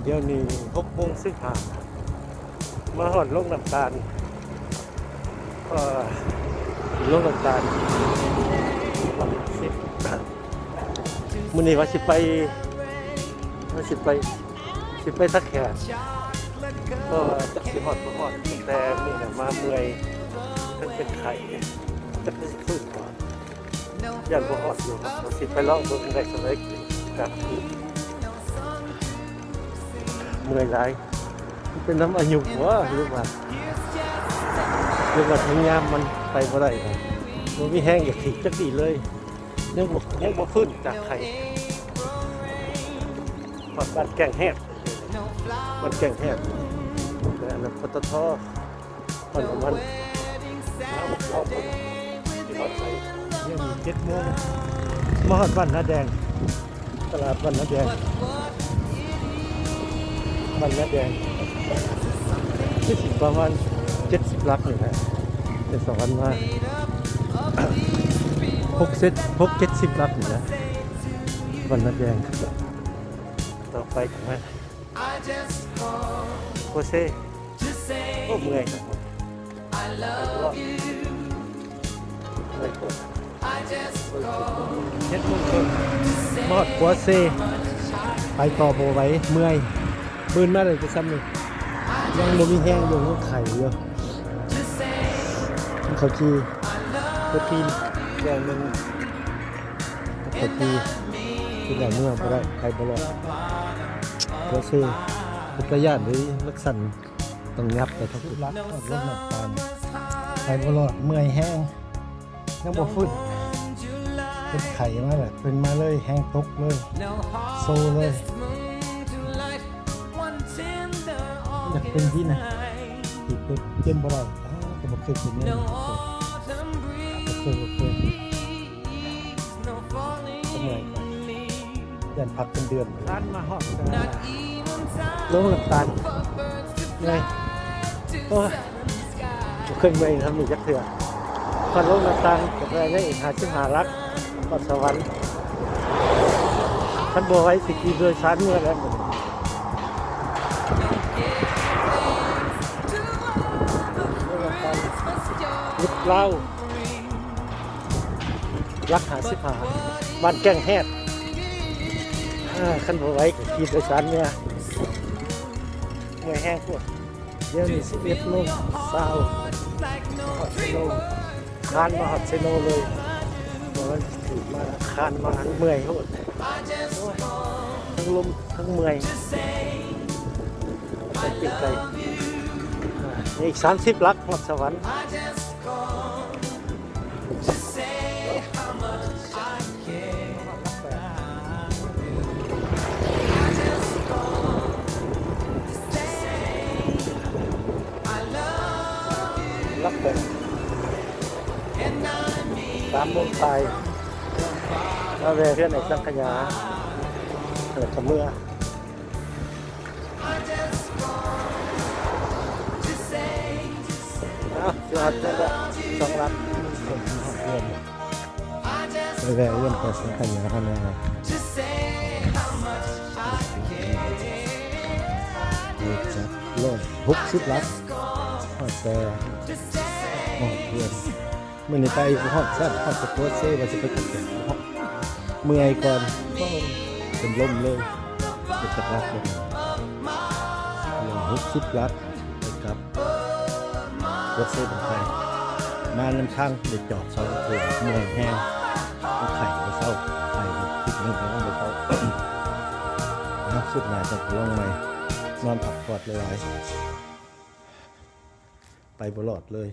ດຽວນີ້ຫົກໂມງສິບຫ້າ ມາຮອດໂລງນ້ຳຕານ ເອີ ໂລງນ້ຳຕານ ມື້ນີ້ວ່າຊິໄປ ວ່າຊິໄປ ຊິໄປທ່າແຂກ ເພາະວ່າຈັກຊິຮອດບໍ່ຮອດ ແຕ່ມື້ນີ້ນະມາເມື່ອຍ ທັງເປັນໄຂ້ ຈັກຊິຟື້ນບໍ່ ຢ້ານບໍ່ຮອດຢູ່ ຊິໄປລອງເບິ່ງໄດ້ສ່ຳໃດກັບ ເມື່ອຍຫຼາຍ ມັນເປັນນຳອາຍຸບໍ ຫຼືວ່າ ຫຼືວ່າທາງຍາມມັນໄປບໍ່ໄດ້ ບໍ່ມີແຮງຢາກຖີບຈັກດີ້ເລີຍ ຍັງບໍ່ ຍັງບໍ່ຟື້ນຈາກໄຂ້ ຮອດບ້ານແກ້ງແຮດ ບ້ານແກ້ງແຮດ ແລະ ອັນນັ້ນ ປຕທ ບ້ານປະມານ ດຽວນີ້ເຈັດໂມງ ມາຮອດບ້ານນາແດງ ຕະຫຼາດບ້ານນາແດງ ບ້ານນາແດງ ຄືຊິປະມານເຈັດສິບຫຼັກນີ້ແຫຼະ ແຕ່ສະຫວັນມາ ຫົກສິບ ຫົກເຈັດສິບຫຼັກນີ້ແຫຼະ ບ້ານນາແດງ ຕໍ່ໄປກໍມາ ໂຄເຊ ໂອ້ ເມື່ອຍ ເມື່ອຍ ເຈັດໂມງເຄິ່ງ ມາຮອດໂຄເຊ ໄປຕໍ່ບໍ່ໄຫວ ເມື່ອຍ ຕື່ນມາໄດ້ແຕ່ສ່ຳນີ້ ຍັງບໍ່ມີແຮງຢູ່ ຍັງໄຂ້ຢູ່ ກິນເຂົ້າຈີ່ ໂປຣຕີນ ແກ້ວໜຶ່ງ ເຂົ້າຈີ່ ກິນແລ້ວເມືອບໍ່ໄດ້ ໄປບໍ່ລອດ ໂຄເຊ ເປັນຕາຢ້ານເດ້ ລັກສັນ ຕ້ອງຫຍັບໄປທາງພຸ້ນ ສຸດຫຼັກຮອດລົງນ້ຳຕານ ໄປບໍ່ລອດ ເມື່ອຍແຮງ ຍັງບໍ່ຟື້ນ ເປັນໄຂ້ມາແລ້ວ ເປັນມາເລີຍ ແຮງຕົກເລີຍ ໂຊເລີຍ ຢາກເປັນວິນ ທີ່ເປັນ ເປັນບໍ່ໄດ້ ອ້າ ກໍບໍ່ເຄີຍເປັນແນວນີ້ ບໍ່ເຄີຍ ບໍ່ເຄີຍ ກໍເມື່ອຍ ຢ້ານພັກເປັນເດືອນ ຮ້ານມາຮອດ ລົງນ້ຳຕານ ເມື່ອຍ ໂອ້ຍ ບໍ່ເຄີຍເມື່ອຍສ່ຳນີ້ຈັກເທື່ອ ຄັນລົງນ້ຳຕານກໍໄດ້ອີກຫ້າສິບຫ້າຫຼັກ ຮອດສະຫວັນ ຄັນບໍ່ໄຫວຊິຂີ່ໂດຍສານເມືອແລ້ວ ເຂດລາວ ຫຼັກຫ້າສິບຫ້າ ບ້ານແກ້ງແຮດ ຄັນບໍ່ໄຫວກໍຂີ່ໂດຍສານເມືອ ເມື່ອຍແຮງໂພດ ດຽວນີ້ສິບເອັດໂມງຊາວ ຮອດເຊໂນ ຄານມາຮອດເຊໂນເລີຍ ບໍ່ແມ່ນຖືກມາ ຄານມາ ເມື່ອຍໂພດ ໂອ້ຍ ທັງລົມທັງເມື່ອຍ ໄປເປັນໄກ ອ່າ ອີກສາມສິບຫຼັກຮອດສະຫວັນ ຫຼັກແປດ ສາມໂມງປາຍ ມາແວ່ເຮືອນໄອ້ສັງຂະຫຍາ ແລ້ວກໍເມືອ ເອົາ ຊິຮອດເຮືອນແລ້ວ ສອງຫຼັກ ໄປແວ່ເຮືອນໄອ້ສັງຂະຫຍາຫັ້ນແຫຼະ ຮ້ອຍຫົກສິບຫຼັກ ຮອດແຕ່ຮອດເຮືອນ ມື້ນີ້ໄປບໍ່ຮອດຊ້ຳ ຮອດແຕ່ໂຄເຊ ວ່າຊິໄປກັບແກ ເມື່ອຍກ່ອນ ເປັນລົມເລີຍ ເປັນຕາຮັກເລີຍ ຮ້ອຍຫົກສິບຫຼັກ ໄປກັບ ໂຄເຊ ບັ້ງໄຟ ມານຳທາງໄດ້ຈອດສອງເທື່ອ ເມື່ອຍແຮງ ໄຂ້ບໍ່ເຊົາ ໄຂ້ທິດໜຶ່ງຍັງບໍ່ເຊົາ ເອົາ ສຸດໜ້າຈັ່ງໄປລອງໃໝ່ ນອນພັກຜ່ອນຫຼາຍໆ ໄປບໍ່ລອດເລີຍ.